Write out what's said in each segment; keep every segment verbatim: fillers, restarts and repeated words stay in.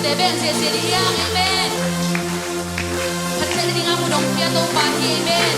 te beng sese ding hi hang, amen. Phat theih nading a mu dong pia Topa hi, amen.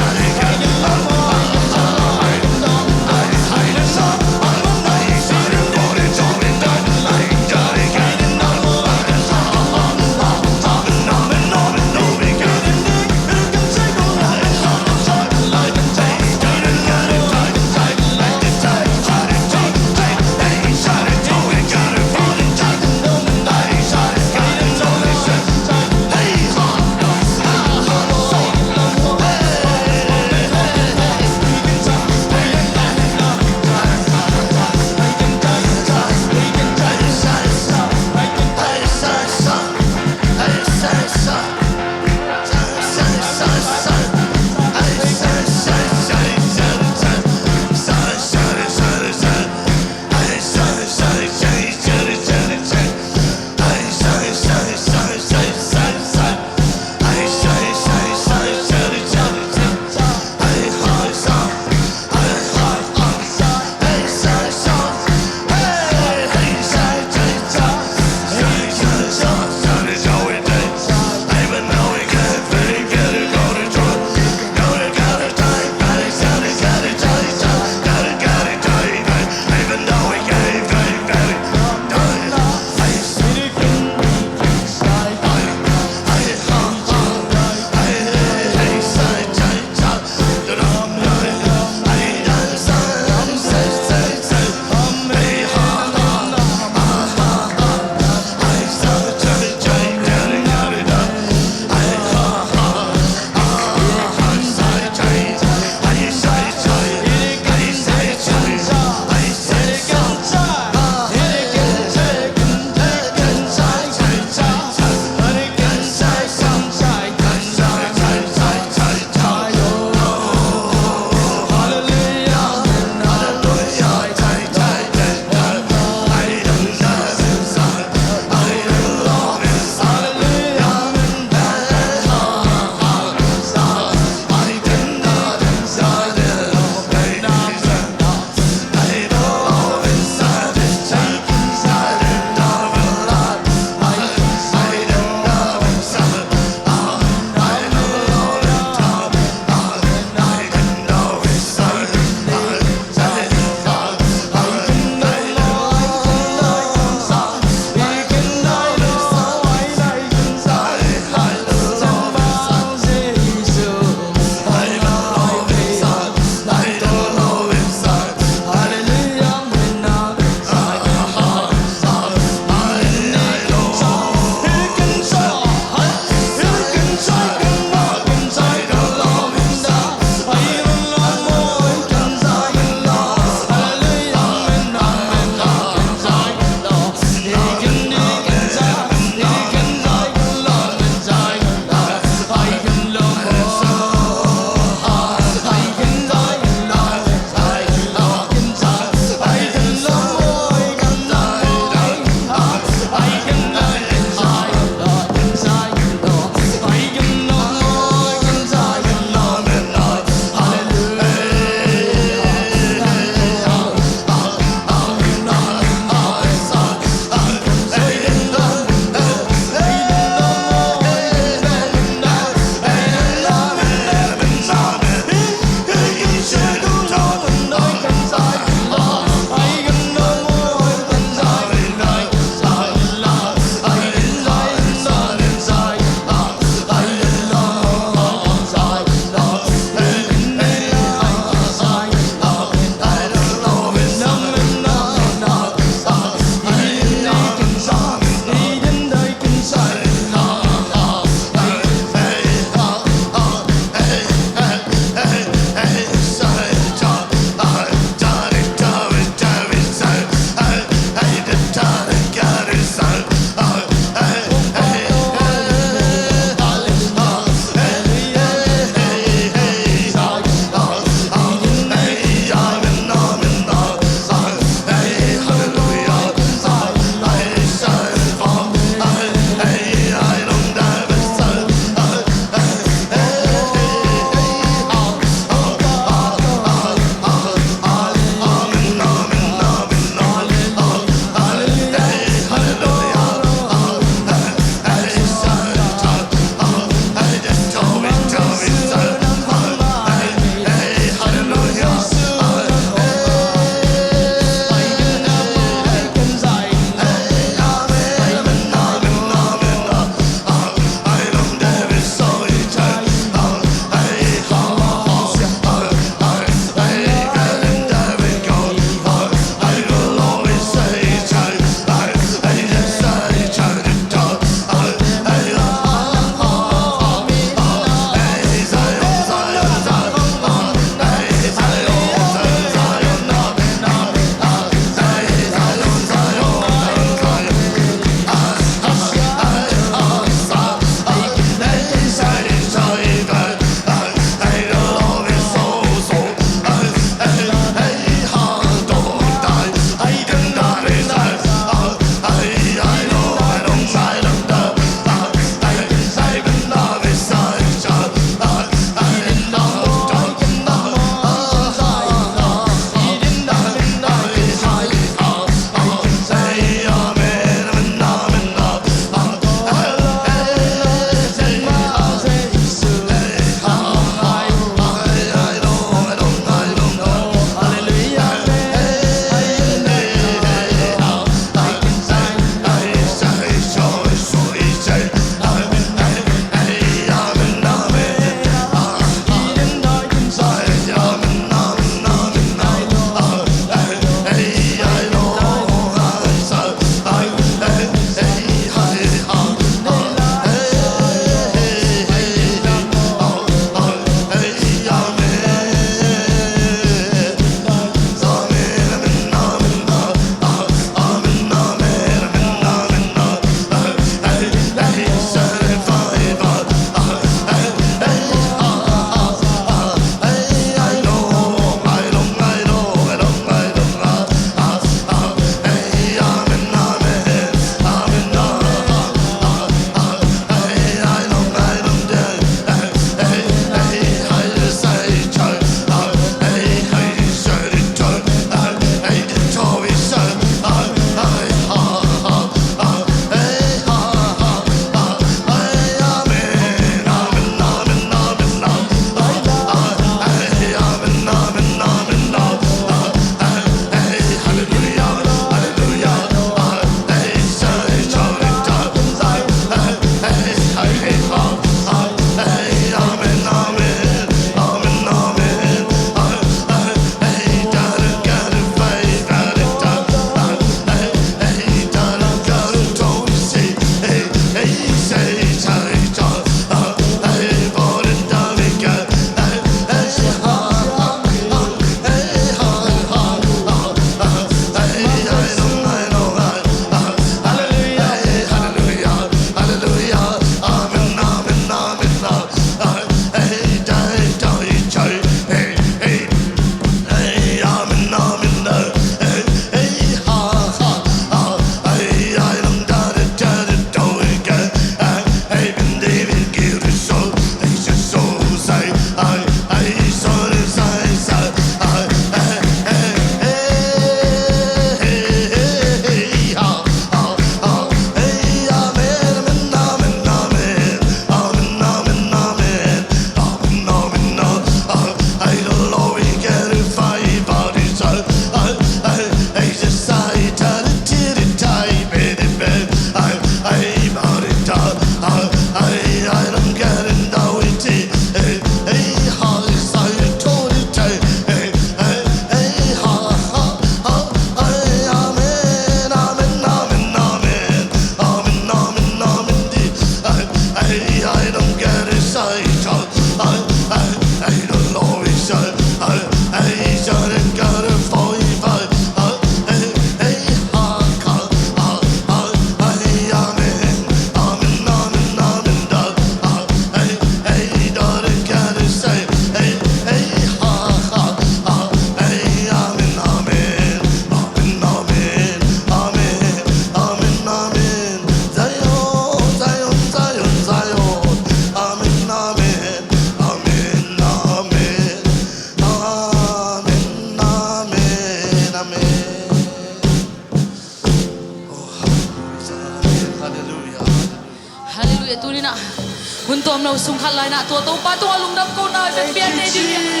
Sung khat lai-in ah tua Topa tungah lungdam kohna i vekpi-a nei ding hi.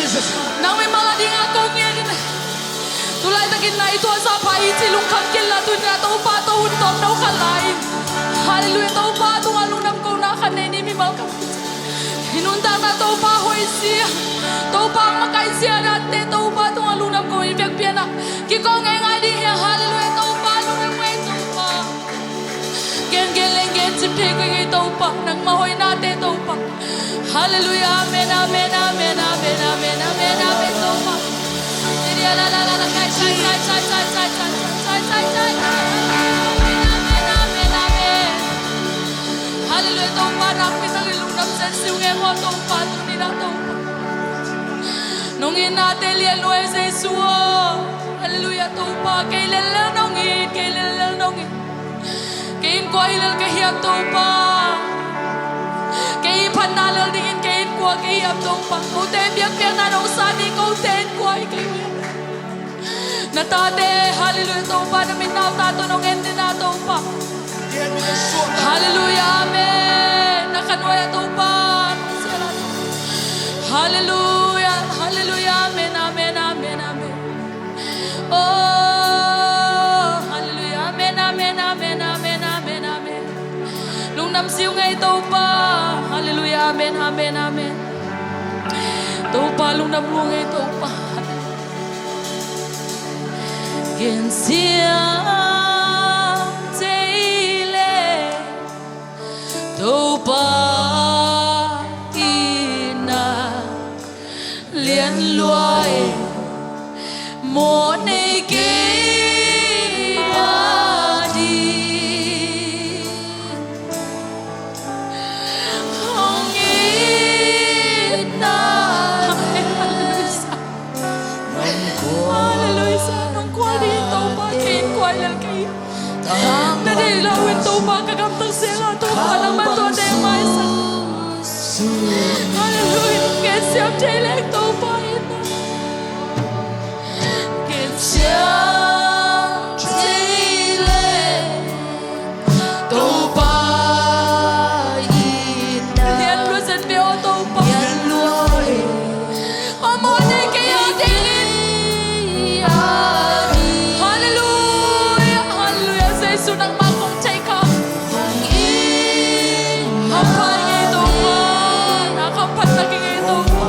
Nang mimal a dingin kong ngen hi. Tulaitakin na i tuahsa pha hi ci lungkham kei inla, tu-in ah Topa tawh hun tawm no khat lai-in, Halleluiah, Topa tungah lungdam kohna khat nei ni mimal khat. I nuntakna Topa hoihzia, Topa makaihzia dante Topa tungah lungdam kohna i vekpi-in ah kiko ngeingai ding hi. Halleluiah, Topa lungdam ngei Topa. Gen gen leng gen cip thei kei ngei Topa, nangmah hoihnate Topa. Halleluiah, amen, amen, amen, Topa. Amen, amen, amen, amen, Topa. Halleluiah, Topa, nakpi takin lungdam zen si ung e maw Topa, tuni-in ah Topa. Nong itnate lian lua e Jesu aw. Halleluiah, Topa, kei lellel nong it, kei lellel nong it. Kei innkuan hi lel ka hiam Topa. Kei phatna lel dingin kei innkuan ka hiam Topa. Kote biakpiakna nong sa ni, kote innkuan hi kei uh. Na tate, halleluiah Topa, na min nau ta tawh nong en ding na Topa. Halleluiah, amen. Na kha nuai-ah Topa. Halleluiah, halleluiah, amen, amen, amen, amen. Oh, halleluiah, amen, amen, amen, amen, amen, amen. Lungdam si ung e Topa. Halleluiah, amen, amen, amen. Topa lungdam lua ung e Topa. Gen siam thei leng Topa itna lian lua e. Mawhnei kei a ding hong itna. Halleluiah. Nong kuan ding Topa, kei innkuan hi lel kei. Na deih loh in Topa ka gamtat sela Topa, nangmah tawh deih maisak. Halleluiah. Gen siam thei leng Topa itna. Gen siam thei leng Topa itna. Lian lua zen ve aw Topa. Lian lua e. Mawhnei kei a ding. Halleluiah, halleluiah. Jesu nangmah kong thei kha. Hampha ngei Topa. Na hamphatna kei ngei Topa.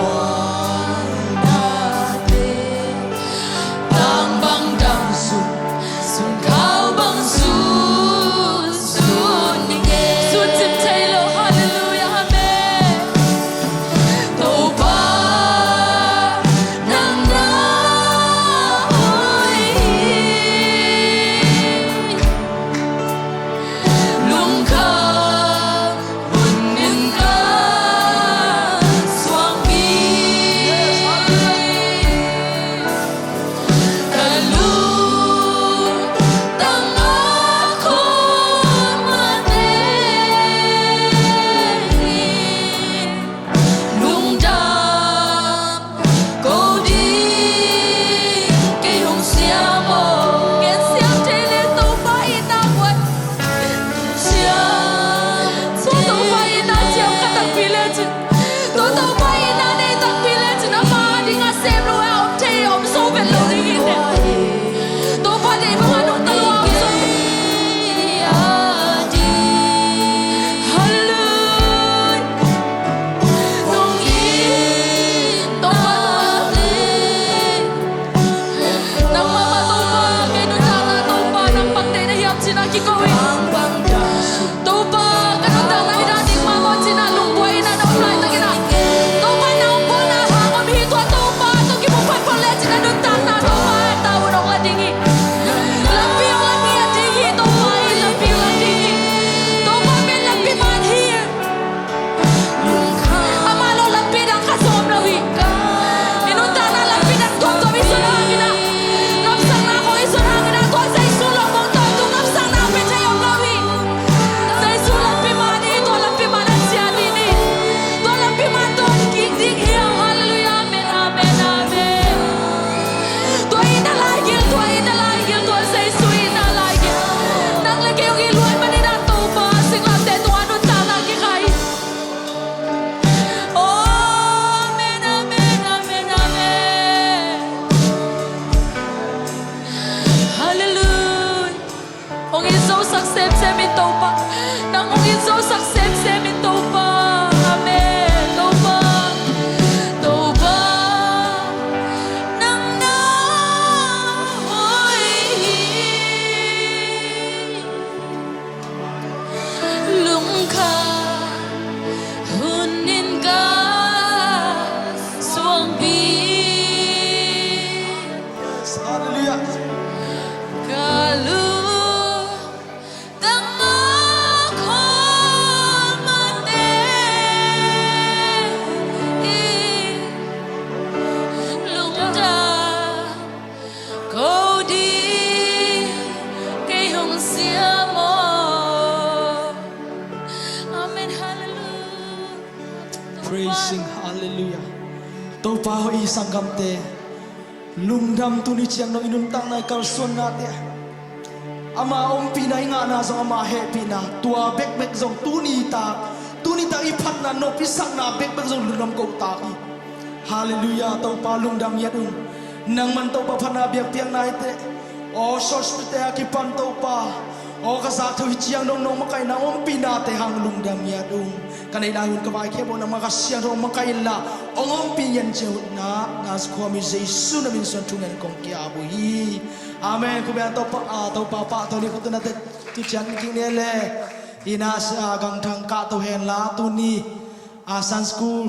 Hallelujah. Ka lungtang a khol mate i lungdam ko ding kei hong siam aw. Amen. Hallelujah. Praising, hallelujah. Topa hoih i sanggamte, lungdam tuni ciang dong i nuntakna i kalsuannate. Ama ompihna i ngahna zong ama hehpihna tua bekbek zong tuni tak, tuni tak i phatna nop i sakna bekbek zong lungdam ko tak hi. Hallelujah. Topa lungdam ngiat ung. Nangman Topa phatna biakpiakna hi teh. Aw sawsmite a kipan Topa, aw ka zak theu hi ciang dong nong makaihna ompihnate hang lungdam ngiat ung. Ka neihna hun ka vaikhia bo nangma ka siangtho hong makaih inla hong ompih ngiat ciang uh na, Nazareth khua mi Jesu na min suang thungen kong ki-ap uh hi. Amen. Khut beng. Topa, ah, Topa pahtawi ni. Khut tunate tu ciang kik ni le. Ina sa gangthang kahto henla tuni, ah, Sunday school